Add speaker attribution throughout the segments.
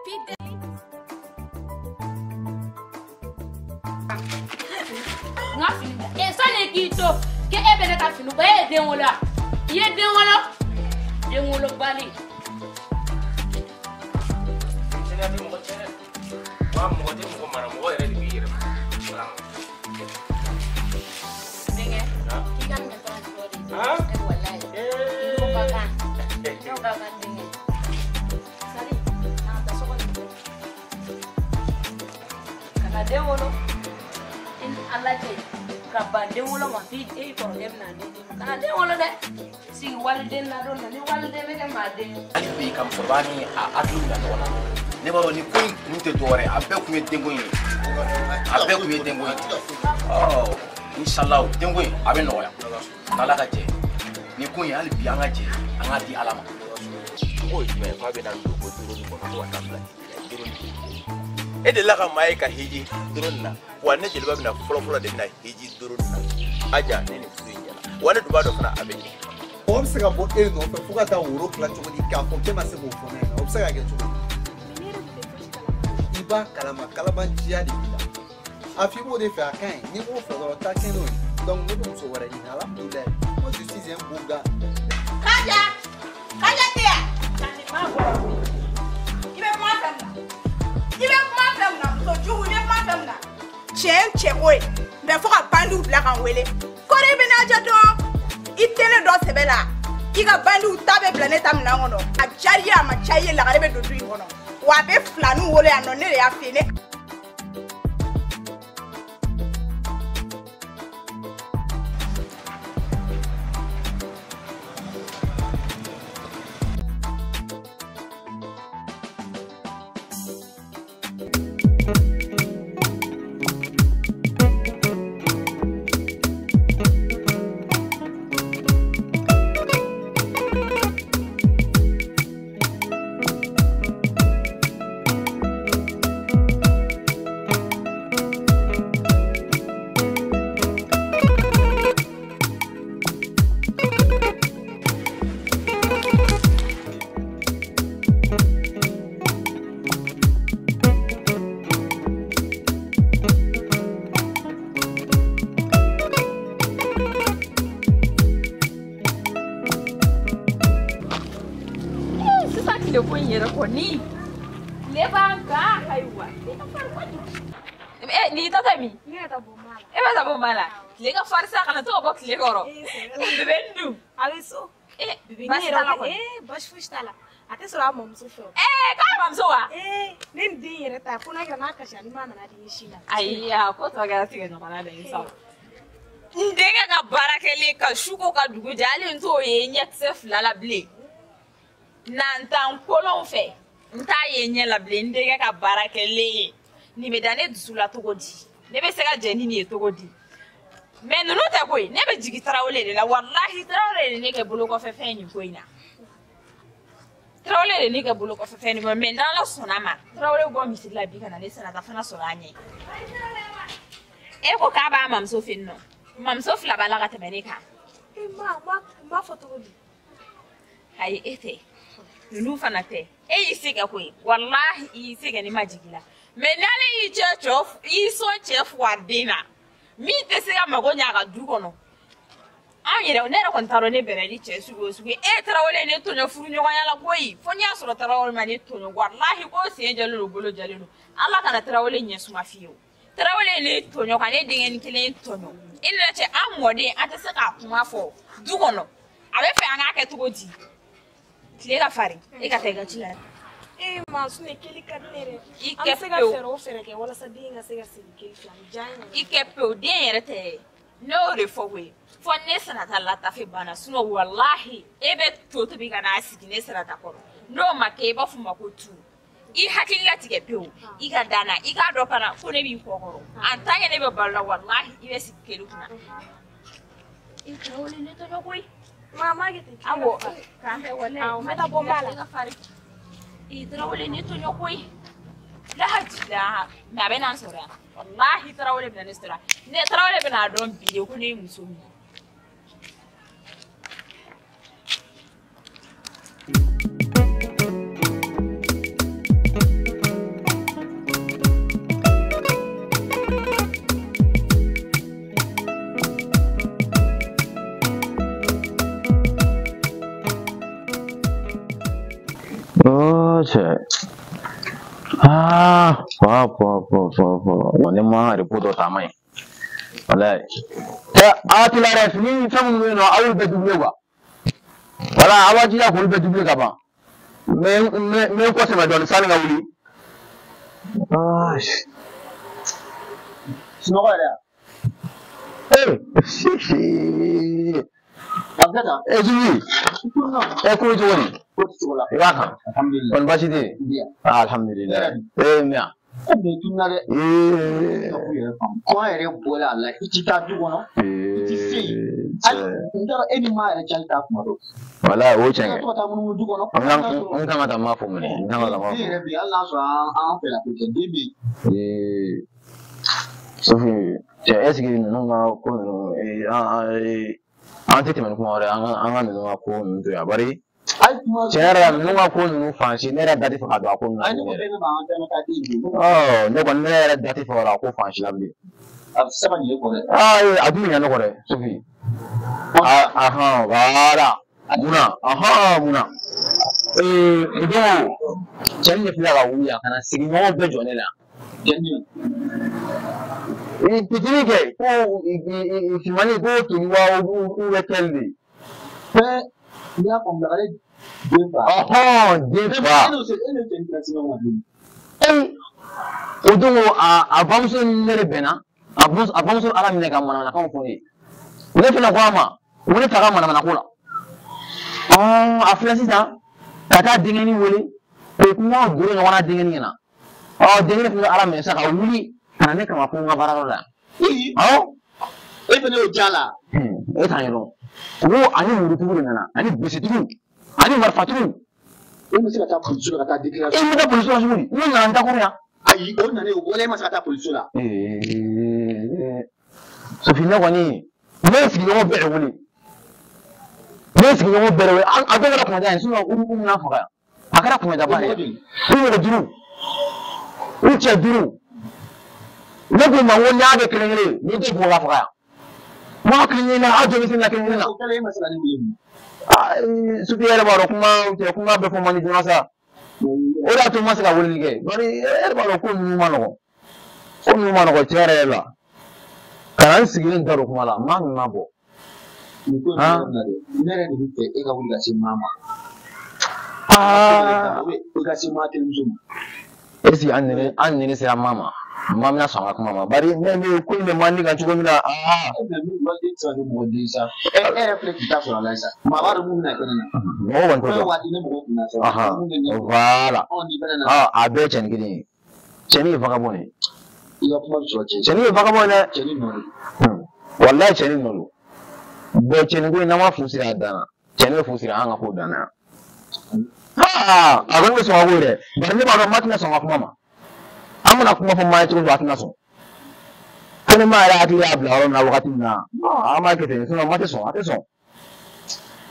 Speaker 1: Nga fini e sani k'i to k'e bɛ ne ka fini ko e ye den wolo i ye den wolo den wolobali.
Speaker 2: Wa mɔgɔ tɛ mɔgɔ mara mɔgɔ yɛrɛ de b'i yɛrɛ mara.
Speaker 1: Denkɛ k'i ka minɛ fana jɔ de. E walayi. N'o ka kan n'o ka kan denkɛ. Sali an ka taa so kɔnɔ. Ka na den wolo. I ni Ala cɛ ka ban den wolo ma f'i e kɔrɔkɛ bɛna den d'i ma kana den wolo dɛ. Sigi waliden ladon na ni waliden bɛ kɛ maa den ye.
Speaker 2: Hali bi ka musokɔrɔba ni a hakili bila ɲɔgɔn na. Ne b'a dɔn ni ko in kun tɛ dɔwɛrɛ ye a bɛɛ kun ye denko in ye. A bɛɛ kun ye denko ye. Ɔ inshallah denko in a bɛ nɔgɔya. N'Ala ka jɛ ni ko in hali bi an ka jɛ an k'a di Ala ma.
Speaker 3: Mɔgɔ ye jumɛn ye k'a bɛ na don ko duuru nin kɔnɔ ko ka taa bila duuru nin. E delila ka maa ye ka hiji duuru nin na wa ne jeliba bɛna fɔlɔ-fɔlɔ de bɛna hiji duuru nin na aja ne ni furu in ɲɛna wa ne dun b'a dɔn fana a bɛ ɲɛ.
Speaker 4: Mɔgɔ bɛ se ka bɔ e nɔfɛ fo ka taa woro tila cogo di k'a fɔ k'e ma se k'o fɔ ne ɲɛna o bɛ se ka kɛ cogo di? I b'a kalama kalabanciya de b'i la a f'i b'o de fɛ a ka ɲi n'i b'o fɛ dɔrɔn taa kɛ n'o ye donc ne bɛ muso wɛrɛ ɲini alhamdulilayi moi je suis un beau gars.
Speaker 5: Kaja Kaja tɛ yan. I bɛ kuma fɛn min na i bɛ kuma fɛn min na muso jugu i bɛ kuma fɛn min na. Cɛ ye cɛko ye mɛ fo ka bandiw bila ka n wele kɔri i bɛ n'a jɛ dɔn i tɛ ne dɔn sɛbɛ la i ka bandiw ta bɛ bila ne ta minɛn kɔnɔ a diyara i ye a ma diya i ye lagare bɛ don du in kɔnɔ wa a bɛ filaninw wolo yan nɔ ne de y'a f'i ye ne.
Speaker 6: Tile ka farin sa kana to ka bɔ tile kɔrɔ. Bébé n dun.
Speaker 7: A bɛ so.
Speaker 6: Baasi t'a la kɔni.
Speaker 7: Baasi fosi t'a la. A tɛ sɔrɔ a mɔmuso fɛ o.
Speaker 6: K'a mɔmuso wa?
Speaker 7: Ne ni den yɛrɛ ta fo n'a kɛra n'a kasira ni m'a nana di n si la.
Speaker 6: Ayi a ko tɔ kɛra tigɛ ɲɔgɔn na dɛ sa. N denkɛ ka baara kɛlen ka su ko ka dugu jɛ hali n t'o ye ɲɛkisɛ fila la bilen. Na n taa n kolonw fɛ n t'a ye ɲɛ la bilen n denkɛ ka baara kɛlen ye. Nin bɛ da ne dusu la cogo di? Ne bɛ se ka jɛn ni nin ye cogo di? Mais ninnu tɛ koyi ne bɛ jigin Tarawele de la walahi Tarawele de ne kɛ bolo kɔfɛ fɛn nin ko in na Tarawele de ne kɛ bolo kɔfɛ fɛn nin ko mais n'Ala sɔnna ma Tarawele bɔ misiri la bi ka na ne Sanata fana sɔrɔ a ɲɛ. E ko k'a b'a mamuso fɛ yen nɔ mamuso fila b'a la ka tɛmɛ ne kan.
Speaker 7: Ma n b'a fɔ cogo di?
Speaker 6: Ayi e tɛ ninnu fana tɛ e y'i se kɛ koyi walahi i y'i se kɛ ne ma jigin la mais n'ale y'i cɛ cɔ i sɔn cɛ fugariden na. Min tɛ se ka mago ɲɛ a ka du kɔnɔ anw yɛrɛ ne yɛrɛ kɔni t'a dɔn ne bɛnna ni cɛ sugu o sugu ye e Tarawele ne tɔɲɔ furuɲɔgɔnya la koyi fo n'i y'a sɔrɔ Tarawele ma ne tɔɲɔ walahi ko sen jɛlen don bolo jɛlen don Ala kana Tarawele ɲɛ suma fiyewu Tarawele ne tɔɲɔ ka ne denkɛnin kelen tɔɲɔ i ni ne cɛ an mɔden an tɛ se k'a kuma fɔ du kɔnɔ a bɛ fɛ an k'a kɛ cogo di tile ka farin e ka taa i ka ci la.
Speaker 7: Ma sinɔ keli ka di ne yɛrɛ.
Speaker 6: I
Speaker 7: An bɛ se ka
Speaker 6: kɛ pewu.
Speaker 7: fɛɛrɛ o fɛɛrɛ kɛ walasa den ka se ka segin keli fila ni diya n ye.
Speaker 6: I kɛ pewu den yɛrɛ tɛ ne y'o de fɔ koyi fɔ ne Sanata latafe banna sinɔ walahi e bɛ to tobi ka n'a sigi ne Sanata kɔrɔ n'o ma kɛ i b'a fɔ ma ko tu i hakili latigɛ pewu i ka dan na i k'a dɔn fana ko ne b'i kɔ kɔrɔ en tant que ne bɛ balo la walahi i bɛ sigi keli kunna. I Tarawele ne tɔɲɔ koyi.
Speaker 7: Ma ma kɛ ten.
Speaker 6: Awɔ k'an bɛn walahi.
Speaker 7: Awɔ n bɛ taa bɔ n ba la.
Speaker 6: I Tarawele ne tɔɲɔ koyi. Lahaji la mais a bɛ n'an sɔrɔ yan walahi Tarawele bɛ na ne sɔrɔ yan ne Tarawele bɛ n'a dɔn bi de ko ne ye muso min ye.
Speaker 2: Cɛ aa fa fa fa fa fa ne ma repos dɔ ta a ma ɲi walayi ɛ a ti la yɛrɛ fini fɛn minnu bɛ yen nɔ aw y'olu bɛɛ doublé quoi voilà aw b'a jija k'olu bɛɛ doublé ka ban n bɛ n bɛ n kɔ sɛmɛ dɔɔnin sanni ka wuli aa
Speaker 8: sunɔgɔ yɛrɛ
Speaker 2: ee
Speaker 8: a bɛ tan
Speaker 2: e Zubi e ko cogo di
Speaker 8: ko tɛ cogo la
Speaker 2: i b'a kan
Speaker 8: alhamdulilayi
Speaker 2: kɔni baasi tɛ yen alhamdulilayi ee mɛ
Speaker 8: ko bɛɛ tununa dɛ
Speaker 2: ee
Speaker 8: ko an yɛrɛ bɔla a la i ti taa du kɔnɔ i ti se yen hali n t'a dɔn e ni maa yɛrɛ cali t'a kuma dɔn
Speaker 2: walayi o ye tiɲɛ
Speaker 8: i
Speaker 2: ye
Speaker 8: ka to ka taa munumunu du kɔnɔ
Speaker 2: n kan ka taa maa fo minɛ n kan ka taa maa
Speaker 8: den
Speaker 2: fo
Speaker 8: yɛrɛ bɛ yen hali n'a sɔrɔ an fɛla ko tɛ den bɛ yen
Speaker 2: ee Sofi cɛ est ce que ninnu ka ko ninnu an tɛ tɛmɛ ni kuma wɛrɛ ye an ka ninnu ka ko ninnu to yan bari tiɲɛ yɛrɛ la ninnu ka ko ninnu fan si ne yɛrɛ da tɛ fɛ ka don a ko ninnu na
Speaker 8: ayi ne
Speaker 2: tuguni
Speaker 8: ko
Speaker 2: yɛrɛ
Speaker 8: e bɛ na an dɛmɛ ka den di
Speaker 2: ɔ ne kɔni ne yɛrɛ da tɛ fɛ ka don a ko fan si la bilen
Speaker 8: a bɛ se ka ɲɛ kɔ dɛ
Speaker 2: aa a dun bɛ ɲɛ ne kɔ dɛ Sofi ahan voilà munna ahan munna ee o don cɛnin de filɛ ka wuli yan ka na sigiɲɔgɔn bɛɛ jɔ ne la
Speaker 8: cɛnin
Speaker 2: fitinin kɛ ko finmani ko toli wa u bɛ kɛli de
Speaker 8: fɛn n'i y'a faamu ale den fa
Speaker 2: ɔhɔn den fa
Speaker 8: e n'o e n'o cɛnin tɛna se ɲɔgɔn ma bilen
Speaker 2: ee o don a bamuso ni ne de bɛnna a bamuso ala minɛ ka manamanakanw fɔ ne ye ne fana ko a ma ko ne ta ka manamanako la ɔn a filɛ sisan ka taa denkɛnin wele k'o kumaw don ɲɔgɔn na denkɛnin ɲɛna ɔ denkɛnin fana bɛ ala minɛ sisan ka wuli ka na ne kama ko n ka baarayɔrɔ la yan awɔ
Speaker 8: e fana y'o ja la
Speaker 2: e t'a ɲɛdɔn ko ani murutigiw de nana ani bisitigiw ani marifatigiw
Speaker 8: e bɛ se ka taa polisiso la ka taa déclaration
Speaker 2: e bɛ taa polisiso la cogo di n'u nana n dakɔrɔ yan
Speaker 8: ayi o nana o wala e ma se ka taa polisiso la
Speaker 2: Sofi ne kɔni ne ye sigiɲɔgɔn bɛɛ de wele ne ye sigiɲɔgɔn bɛɛ de wele a dɔw kɛra kunnaja ye sinon u bɛna faga yan a kɛra kunnajaba ye u mɔgɔ duuru u cɛ duuru ne k'u ma ko n'i y'a kɛ kelen kelen ni tɛ bugɔ ka faga yan mɔgɔ kelen kelen na aw jɔ bɛ se na kelen kelen na
Speaker 8: o kɛlen e ma se ka ne wele mun
Speaker 2: Sofi yɛrɛ b'a dɔn kuma cɛ kuma bɛɛ fɔ man di joona sa o de y'a to n ma se ka weleli kɛ bari e yɛrɛ b'a dɔn ko ninnu ma nɔgɔn ko ninnu ma nɔgɔn tiɲɛ yɛrɛ yɛrɛ la ka na n sigilen da don kuma la maa min ma bɔ
Speaker 8: nin ko in bɛ yɔrɔ min na dɛ ne yɛrɛ de bɛ fɛ e ka wuli ka se maa ma
Speaker 2: aa
Speaker 8: i ka se maa terimuso ma
Speaker 2: est ce que an nɛnɛ sera maa ma maa bɛna sɔn an ka kuma ma bari ne bɛ ko in bɛ man di kan cogo min na aa
Speaker 8: e bɛ min waliden tɛ se ka kɛ mɔgɔ den sa e yɛrɛ filɛ k'i ta sɔrɔ a la sisan maa b'a dɔn mun bɛna kɛ ne na
Speaker 2: mɔgɔ kɔni t'o
Speaker 8: fɛn
Speaker 2: dɔn
Speaker 8: waati ne mɔgɔ kun na sa
Speaker 2: ahan
Speaker 8: mun bɛ ɲɛ
Speaker 2: voilà
Speaker 8: ɔ n'i fɛnɛ nana
Speaker 2: aa a bɛɛ ye cɛnin kelen ye cɛnin ye vagabond ye
Speaker 8: i ka kuma bɛ sɔrɔ cɛ
Speaker 2: cɛnin ye vagabond ye dɛ
Speaker 8: cɛnin nɔ don
Speaker 2: walayi cɛnin nɔ don bɔn cɛnin ko in n'an ma fu siri a dan na cɛnin bɛ fu siri an ka ko dan na yan aa a kɔni bɛ sɔn ka ko dɛ bari ne b'a dɔn maa tɛna sɔn ka kuma ma an mana kuma fɔ maa ye cogo o cogo a tɛna sɔn ko ni maa yɛrɛ hakili y'a bila yɔrɔ min na wagati min na an b'a kɛ ten sinon maa tɛ sɔn a tɛ sɔn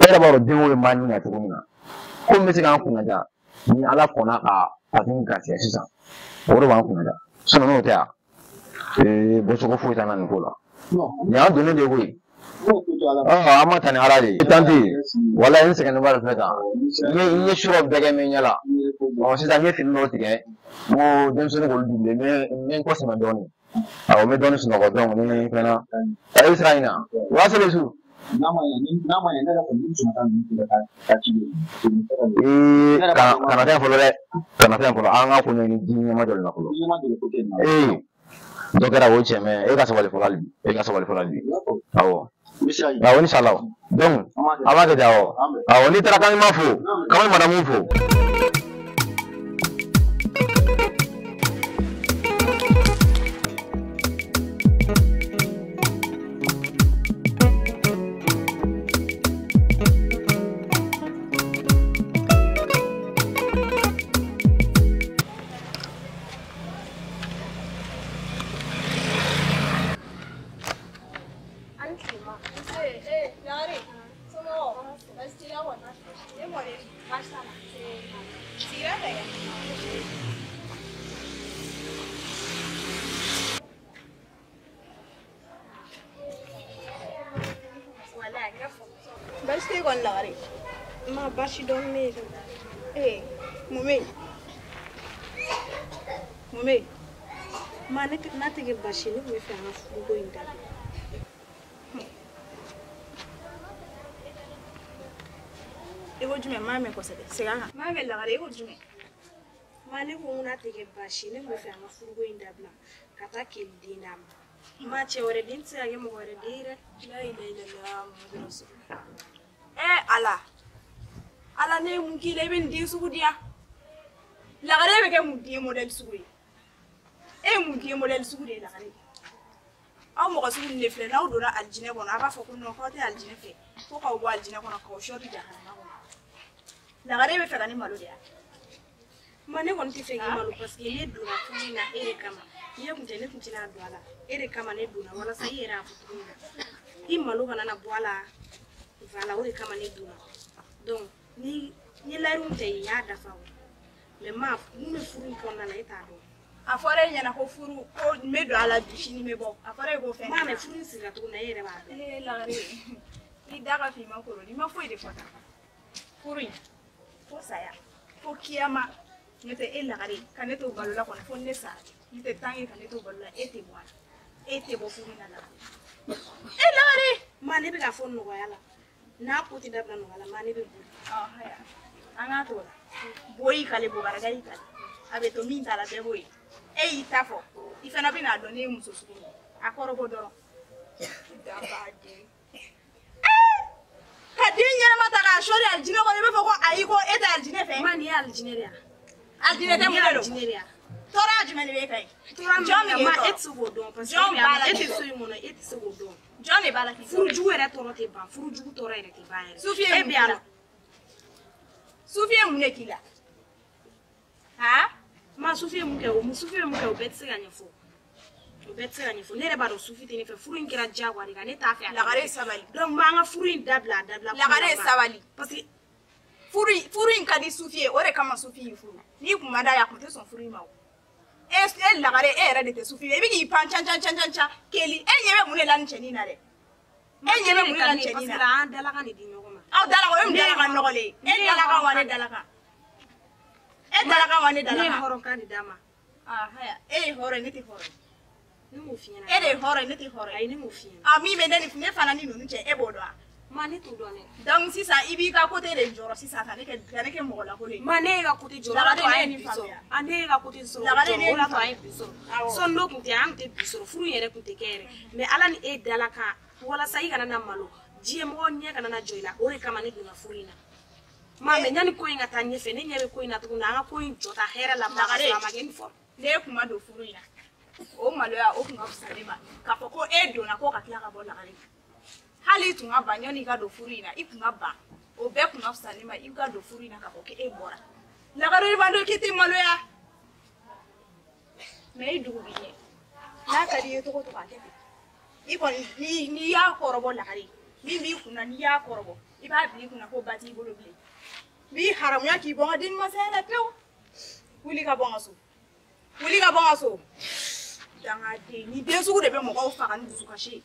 Speaker 2: e yɛrɛ b'a dɔn denko bɛ maa ɲini na cogo min na ko min bɛ se k'an kunnaja ni ala kɔnna ka a garisɛgɛ sisan o de b'an kunnaja sinon n'o tɛ yan ee bɔcogo foyi t'an na nin ko la nin y'an donnen de ye koyi an ma ta ni ala de ye tante walayi n sɛgɛnnen ba de filɛ tan n ye surɔ bɛɛ kɛ n bɛ ɲɛ la ɔ sisan n ye fini dɔw tigɛ n ko denmisɛnnin k'olu doublé n bɛ n kɔ sɛmɛ dɔɔnin awɔ n bɛ dɔɔnin sunɔgɔ donc ni fɛn na e bɛ sira ɲini o y'a selen su
Speaker 8: n'a ma ɲɛ n'a ma ɲɛ ne yɛrɛ kɔni bɛ sɔn ka taa ninnu tigɛ ka ci de
Speaker 2: ee kana fɛn fɔlɔ dɛ kana fɛn fɔlɔ an ka ko ɲɛɲini ji ɲɛma dɔ de la fɔlɔ
Speaker 8: ɲɛma dɔ de ko tɛ yen
Speaker 2: ee dɔ kɛra o cɛ mɛ e ka sabali fɔlɔ hali bi e ka sabali fɔlɔ hali bi awɔ awɔ inshallah donc a b'a kɛ ten awɔ awɔ n'i taara k'an ma fo k'an bɛ madamu fo.
Speaker 5: Basi tɛ kɔni lagare. Ma basi dɔɔni bɛ yen. Ee, mun bɛ yen?
Speaker 7: Mun bɛ yen? Ma ne n'a tɛ kɛ baasi ye, ne tun bɛ fɛ an ka furuko in dabila.
Speaker 5: I ko jumɛn? M'a mɛn kosɛbɛ, segin a kan. M'a mɛn Lagare, i ko jumɛn?
Speaker 7: Ma ne ko n'a tɛ kɛ baasi ye, ne tun bɛ fɛ an ka furuko in dabila ka taa Keli den d'a ma. Ma cɛ wɛrɛ den tɛ se ka kɛ mɔgɔ wɛrɛ den ye dɛ.
Speaker 5: La ilaha illallah Muhammadu rasulullah. Ala Ala, ne ye mun k'i la i bɛ nin den sugu di yan? Lagare bɛ kɛ mun den modèle sugu ye? E ye mun den modèle sugu de ye Lagare? Aw mɔgɔ sugu ninnu de filɛ, n'aw donna alijinɛ kɔnɔ, a b'a fɔ ko non, k'aw tɛ alijinɛ fɛ, fo k'aw bɔ alijinɛ kɔnɔ k'aw sɔɔri jahanama kɔnɔ. Lagare bɛ fɛ ka ne malo de ya?
Speaker 7: Ma ne kɔni tɛ fɛ k'i malo parce que ne donna furu in na e de kama. N'i ye kun tɛ ne kun tɛna don a la. E de kama ne donna walasa i yɛrɛ y'a fɔ cogo min na. I malo kana na bɔ a la. Voilà, o de kama ne donna. Donc ni layiru min tɛ yen, n y'a dafa o. Mais ma mun bɛ furu in kɔnɔna la, e t'a dɔn.
Speaker 5: A fɔra e ɲɛna ko furu ko n bɛ don a la bi sini n bɛ bɔ. A fɔra e k'o fɛn.
Speaker 7: Ma mais furu in sirila cogo min na, e yɛrɛ b'a dɔn.
Speaker 5: Ee Lagare, i da ka fin i ma kolon, i ma foyi de fɔ tan. Furu in fo saya fo kiyama. N'o tɛ e Lagare ka ne to balo la kɔni fo ne sara. N'o tɛ tan ye ka ne to balo la, e tɛ bɔ a la. E tɛ bɔ furu in na Lagare. E Lagare!
Speaker 7: Ma ne bɛ k'a fɔ nɔgɔya la. N'a ko tɛ dabila nɔgɔya la, ma ne bɛ boli.
Speaker 5: Ɔ haya, an k'a t'o la. Bo y'i kale, bobaraga y'i kale. A bɛ to min ta la, bɛɛ b'o ye. E y'i ta fɔ, i fana bɛ n'a dɔn ne ye muso sugu min ye. A kɔrɔbɔ dɔrɔn. Danbaden. Ka den ɲɛnama ta k'a sɔɔri alijinɛ kɔnɔ, i b'a fɔ ko ayi ko e tɛ alijinɛ fɛ.
Speaker 7: Ma nin ye alijinɛ de ye.
Speaker 5: Alijinɛ tɛ mun de don? Tɔɔrɔya jumɛn de b'e kan yen?
Speaker 7: Jɔn bɛ k'e tɔɔrɔ? E tɛ se k'o dɔn parce que e tɛ so in kɔnɔ, e tɛ se k'o dɔn.
Speaker 5: Jɔn de b'a la k'i tɔɔrɔ?
Speaker 7: Furu jugu yɛrɛ tɔɔrɔ tɛ ban, furu jugu tɔɔrɔ yɛrɛ tɛ ban yɛrɛ.
Speaker 5: Sufi ye mun k'i la? Sufi ye mun de k'i la? Han?
Speaker 7: Ma Sufi ye mun kɛ o, Sufi ye mun kɛ o bɛɛ tɛ se ka ɲɛfɔ. O bɛɛ tɛ se ka ɲɛfɔ. Ne yɛrɛ b'a dɔn Sufi tɛ ne fɛ, furu in kɛra diyagoya de kan, ne t'a fɛ.
Speaker 5: Lagare sabali.
Speaker 7: Donc n b'an ka furu in dabila a dabila.
Speaker 5: Lagare sabali.
Speaker 7: Parce que
Speaker 5: furu in ka di Sufi ye, o de kama Sufi y'i furu. N'i kun ma d'a ye, a kun tɛ sɔn furu in ma o. E Lagare, e yɛrɛ de tɛ Sufi ye. I bɛ k'i pan can can can can can Keli, e ɲɛ bɛ mun de la nin cɛnin na dɛ? E ɲɛ bɛ mun de la nin cɛnin na?
Speaker 7: Parce que an dalakan de di ɲɔgɔn ma.
Speaker 5: Aw dalakan, o ye mun dalakan nɔgɔlen ye? E dalakan wa ne dalakan? E dalakan wa ne dalakan?
Speaker 7: Ne ye hɔrɔnkan de d'a ma.
Speaker 5: Ah haya, e ye hɔrɔn ye, ne tɛ hɔrɔn ye.
Speaker 7: Ne m'o f'i ɲɛna.
Speaker 5: E de ye hɔrɔn ye, ne tɛ hɔrɔn ye.
Speaker 7: Ayi, ne m'o f'i ɲɛna.
Speaker 5: Ah min bɛ ne ni ne fana ni ninnu cɛ, e b'o dɔn wa?
Speaker 7: Ma ne t'o dɔn dɛ.
Speaker 5: Donc sisan i b'i ka côté de jɔrɔ sisan ka ne kɛ mɔgɔ lankolon ye.
Speaker 7: Ma ne ye ka côté jɔrɔ.
Speaker 5: Lagare ne ye nin faamuya.
Speaker 7: A ne ye ka côté sɔrɔ.
Speaker 5: Lagare ne ye nin
Speaker 7: faamuya. A ye bi sɔrɔ. Sɔnni n'o kun tɛ, an kun tɛ bi sɔrɔ, furu yɛrɛ kun tɛ kɛ yɛrɛ. Mais Ala ni e dala kan walasa i kana na malo, diɲɛ mɔgɔ ɲɛ kana na jɔ i la, o de kama ne donna furu in na. Ma mais yanni ko in ka taa ɲɛfɛ, ne ɲɛ bɛ ko in na tuguni, an ka ko in jɔ ta hɛrɛ la, ma ka sɔrɔ a ma kɛ ni fɔ.
Speaker 5: Ne kun ma don furu in na, o maloya o kun ka fisa ne ma k'a fɔ ko e donna ko ka tila ka bɔ Lagare. Hali i tun ka ban yanni i ka don furu in na, i kun ka ban, o bɛɛ kun ka fisa ne ma i ka don furu in na k'a fɔ k'e bɔra. Lagare i b'a dɔn k'i tɛ maloya. Mais i dugu b'i ɲɛ. N'a ka di i ye cogo o cogo a kɛ ten. I kɔni n'i y'a kɔrɔbɔ Lagare, min b'i kunna n'i y'a kɔrɔbɔ, i b'a bila i kunna ko ba t'i bolo bilen. N b'i haramuya k'i bɔ n ka denmasaya la pewu. Wuli ka bɔ n ka so. Wuli ka bɔ n ka so. Dangaden, ni den sugu de bɛ mɔgɔw faga ni dusukasi ye.